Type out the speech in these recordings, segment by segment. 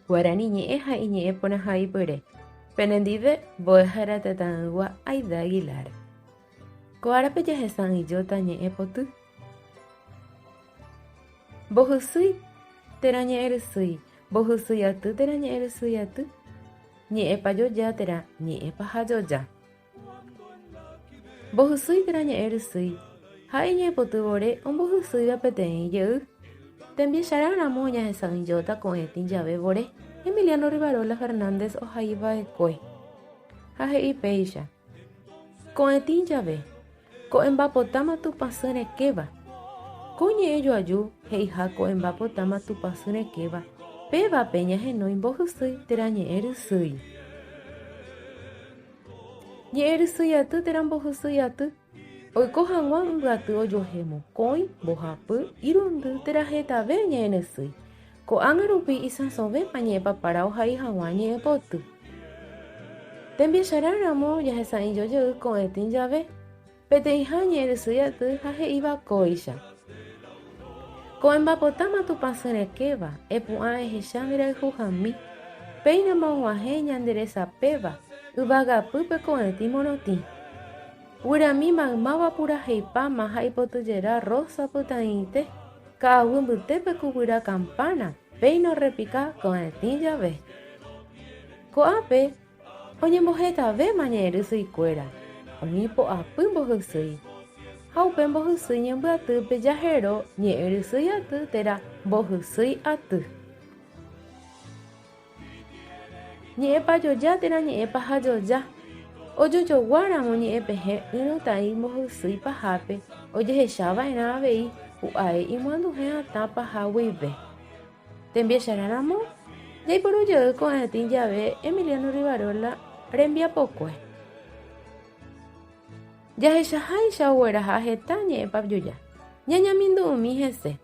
Guarani ñe'ẽ ha iñe'ẽ porãhaipyre. Penendive mbo'ehára tetãygua Aida Aguilar. Ko árape jahesa'ỹijóta ñe'ẽ poty. Mbohysýi térã ñe'ẽ rysýi, mbohysýi aty térã ñe'ẽ rysýi aty, ñe'ẽpa joja térã ñe'ẽpaha joja. Mbohysýi térã ñe'ẽ rysýi, ha'e iñe'ẽpoty vore ombohysýiva peteĩ jey. Tembiecharã ramo ñahesa'ỹijóta ko'ẽtĩ jave vore Emiliano Rivarola Fernández ohaiva'ekue. Ha he'i péicha, Ko'ẽtĩ jave, ko'ẽmbapotáma Tupãsy rekéva. Ko ñe'ẽ joaju he'iha ko'ẽmbapotáma Tupãsy rekéva, pévape ñahenói mbohysýi térã ñe'ẽ rysýi. Ñe'ẽ rysýi aty térã mbohysýi aty, oiko hag̃ua ymbyaty ojuehe mokõi, mbohapy, irundy térã hetave ñe'ẽ rysýi. Ko'ág̃a rupi isãsovéma ñe'ẽpapára ohai hag̃ua ñe'ẽpoty. Tembiecharã ramo jahesa'ỹijo jey ko'ẽtĩ jave, peteĩha ñe'ẽ rysýi aty ha he'íva kóicha. Ko'ẽmbapotáma Tupãsy rekéva, epu'ã ehecha nderayhuhami, péinama og̃uahẽ ñande resapéva, yvagapýpe ko'ẽtĩ morotĩ. Guyrami maymáva puraheipáma ha ipotyjera rosa pytãite, ka'aguy mbytépe ku guyra kampána, péina orrepika ko'ẽtĩ jave. Ko'ápe Oñembohetavéma ñe'ẽrysyikuéra, oĩ po'apy mbohysýi, ha upe mbohysýi ñembyatýpe jahero ñe'ẽrysýi aty térã mbohysýi aty. Ñe'ẽpajoja térã ñe'ẽpahajoja, ojojoguáramo ñe'ẽpehẽ ỹrõtai mbohysýi pahápe ojehechava'erã avei pu'ae imuanduhe hatã paha guive. Tembiecharã ramo, jaiporu jey ko'ẽtĩ jave Emiliano Rivarola rembiapokue. Jahechaháicha ogueraha heta ñe'ẽpajoja, ñañamindu'umi hese.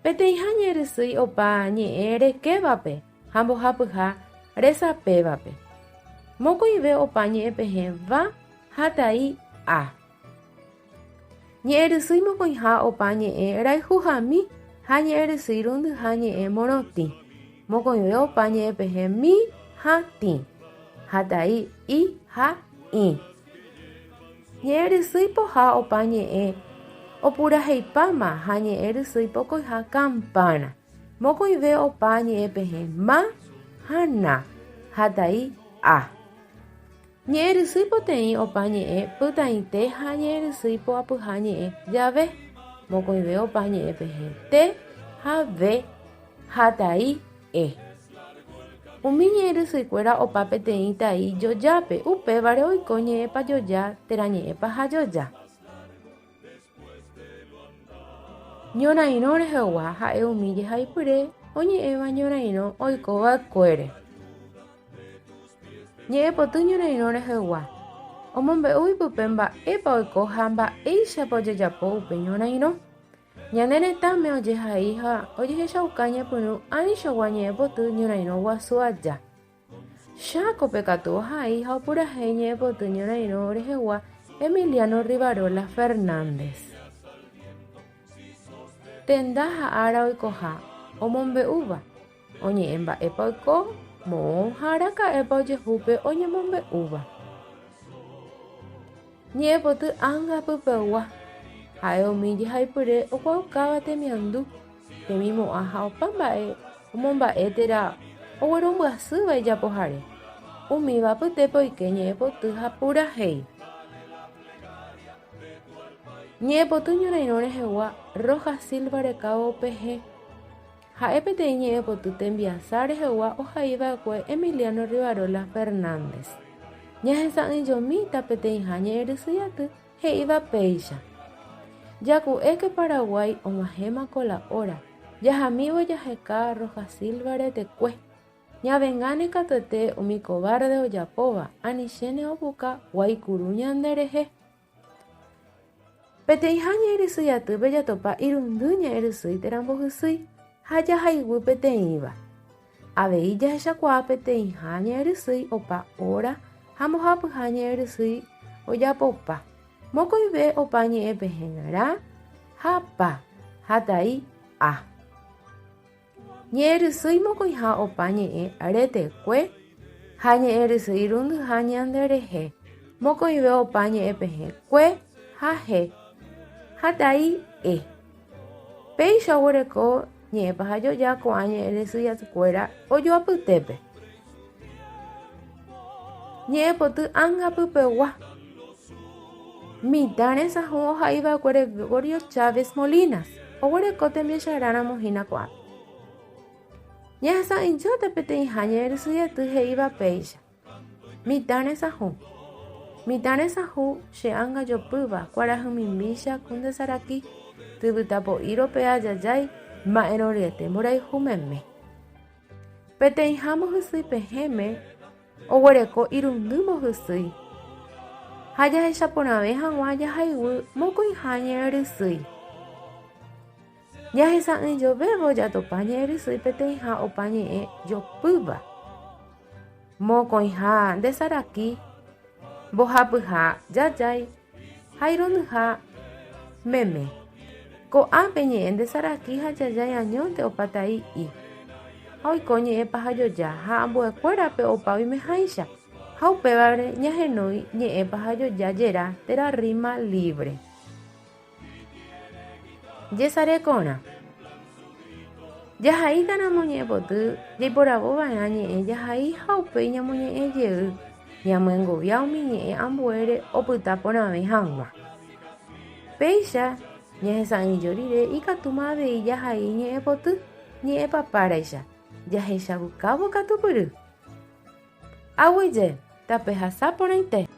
Peteĩha ñe'ẽrysýi opa ñe'ẽ rekévape ha mbohapyha resapévape. Mokõive opa ñe'ẽpehẽ va ha tai a. Ñe'ẽrysýi mokõiha opa ñe'ẽ rayhuhami ha ñe'ẽrysýi rundyha ñe'ẽ morotĩ. Mokõive opa ñe'ẽpehẽ mi ha tĩ, ha tai i ha ĩ. Ñe'ẽrysýi poha opa ñe'ẽ opuraheipáma ha ñe'ẽrysýi pokõiha kampána. Mokõive opa ñe'ẽpehẽ ma ha na, ha tai a. Ñe'ẽ rysýi poteĩ opa ñe'ẽ pytãite ha ñe'ẽ rysýi poapyha ñe'ẽ jave, mokõive opa ñe'ẽ pehẽ T ha V ha tai E. Umi ñe'ẽ rysyikuéra opa peteĩ tai jojápe, upévare oiko ñe'ẽpa joja térã ñe'ẽpaha joja. Ñorairõ rehegua ha'e umi jehaipyre oñe'ẽva ñorairõ oikova'ekuére. Ñe'ẽpoty ñorairõ rehegua, omombe'u ipype mba'épa oiko ha mba'éichapa ojejapo upe ñorairõ. Ñane retãme ojehai ha ojehechauka ñepyrũ ãichagua ñe'ẽpoty ñorairõ guasu aja. Chákope katu ohai ha opurahéi ñe'ẽpoty ñorairõ rehegua Emiliano Rivarola Fernández. Tenda ha ára oikoha omombe'úva. Oñe'ẽ mba'épa oiko, moõ ha araka'épa ojehu pe oñemombe'úva. Ñe'ẽpoty ánga pypegua, ha'e umi jehaipyre okuaukáva temiandu, temimo'ã ha opa mba'e omomba'e térã oguerombyasýva ijapohare, umíva apytépe oike ñe'ẽpoty ha purahéi. Ñe'ẽpoty ñorairõ rehegua Rojas Silva rekávo pehẽ. Ha'e peteĩ ñe'ẽpoty tembiasa rehegua ohaiva'ekue Emiliano Rivarola Fernández. Ñahesa'ỹijomíta peteĩha ñe'ẽrysýi aty he'íva péicha, Jaku'éke Paraguái og̃uahẽma ko la hora, jahamívo jaheka Rojas Silva retekue. Ñavengáne katuete umi cobarde ojapóva, anichéne opuka guaikuru ñande rehe. Peteĩha ñe'ẽrysýi atýpe jatopa irundy ñe'ẽrysýi térã mbohysýi ha jahaiguy peteĩva. Avei jahechakuaa peteĩha ñe'ẽrysýi opa óra ha mbohapyha ñe'ẽrysýi ojapopa, mokõive opa ñe'ẽpehẽgarã ha pa, ha tai a. Ñe'ẽ rysýi mokõiha opa ñe'ẽ retekue ha ñe'ẽ rysýi irundyha ñande rehe, mokõive opa ñe'ẽ pehẽ kue ha he, ha tai e. Péicha oguereko ñe'ẽ paha joja ko'ã ñe'ẽ rysýi atykuéra ojoapytépe. Ñe'ẽpoty ãngapypegua. Mitã resãhũ ohaiva'ekue Gregorio Chávez Molinas, oguereko tembiecharãramo hína ko'ápe. Ñahesa'ỹijóta peteĩha ñe'ẽrysyiaty he'íva péicha, Mitã resãhũ. Mitã resãhũ che ánga jopýva, kuarahy mimbícha ku nde saraki, tyvyta po'i ropea jajái, mba'erõryete mborayhu meme. Peteĩha mbohysýi pehẽme oguereko irundy mbohysýi, ha jahecha porãve hag̃ua jahaiguy mokõiha ñe'ẽrysýi. Ñahesa'ỹijovévo jatopa ñe'ẽrysýi peteĩha opa ñe'ẽ jopýva. Mokõiha nde saraki, mbohapyha jajái ha irundyha meme. Ko'ápe ñe'ẽ nde saraki ha jajái añónte opa tai i. Ha oiko ñe'ẽ pahajoja ha ambuekuérape opa oimeháicha, ha upévare ñahenói ñe'ẽ pahajoja jera térã rima libre. Jesarekorã. Jahaítaramo ñe'ẽpoty jaiporavo va'erã ñe'ẽ jahai ha upéi ñamoñe'ẽ jey, ñamyengovia umi ñe'ẽ ambuére opyta porãve hag̃ua. Péicha ñahesa'ỹijo rire ikatúma avei jahai ñe'ẽpoty ñe'ẽpapáraicha jahechavukávo katupyry. Aguyje, tapehasa porãite.